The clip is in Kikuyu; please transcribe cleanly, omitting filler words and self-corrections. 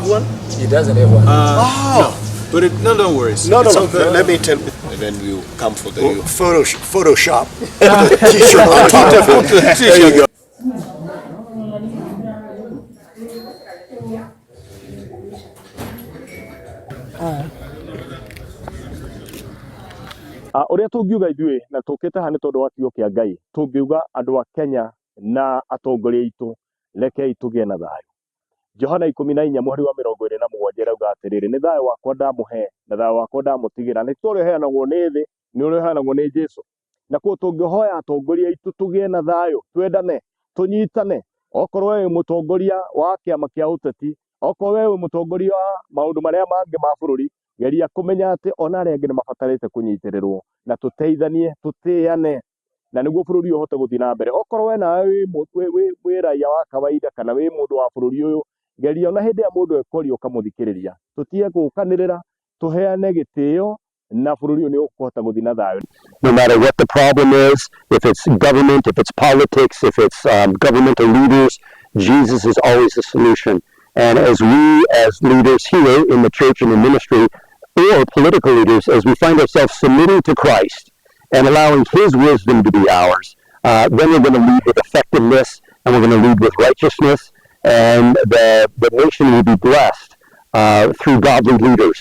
have one? He doesn't have one. Oh. No, but it, no, don't worry. No, no, It's no. all good. Let me tell. And then we'll come for the you. Photoshop. Put the T-shirt on top of it. There you go. Ũrĩa tũngiuga ithuĩ na tũkĩte haha nĩ tondũ wa kiugo kĩa Ngai, tũngiuga andũ a Kenya na atongoria aitũ, rekei tũgĩe na thayũ. Johana 14 mũhari wa 27 ĩrauga atĩrĩrĩ, nĩ thayũ wakwa ndamũhe na thayũ wakwa ndamũtigĩra, nĩ ta ũrĩa ũheanagwo nĩ thĩ, nĩ ũrĩa ũheanagwo nĩ Jesũ. Na koguo tũngĩhoya atongoria aitũ tũgĩe na thayũ, twendane, tũnyitane, okorwo we wĩ mũtongoria wa kĩama kĩa ũteti, okorwo we wĩ mũtongoria wa maũndũ marĩa mangĩ ma bũrũri, geria kũmenya atĩ ona arĩa angĩ nĩ mabatarĩte kũnyitĩrĩrwo na tũteithanie, tũtĩane na nĩguo bũrũri ũyũ ũhote gũthiĩ na mbere. Okorwo we nawe wĩ raia wa kawaida kana wĩ mũndũ wa bũrũri ũyũ, geria ona hĩndĩ ĩrĩa mũndũ ekwaria ũkamũthikĩrĩria, tũtige gũkanĩrĩra, tũheane gĩtĩo na bũrũri ũyũ nĩ ũkũhota gũthiĩ na thayũ. No matter what the problem is, if it's government, if it's politics, if it's governmental leaders, Jesus is always the solution. And as we, as leaders here in the church and in ministry, or political leaders, as we find ourselves submitting to Christ and allowing His wisdom to be ours, then we're going to lead with effectiveness and we're going to lead with righteousness, and the nation will be blessed through godly leaders.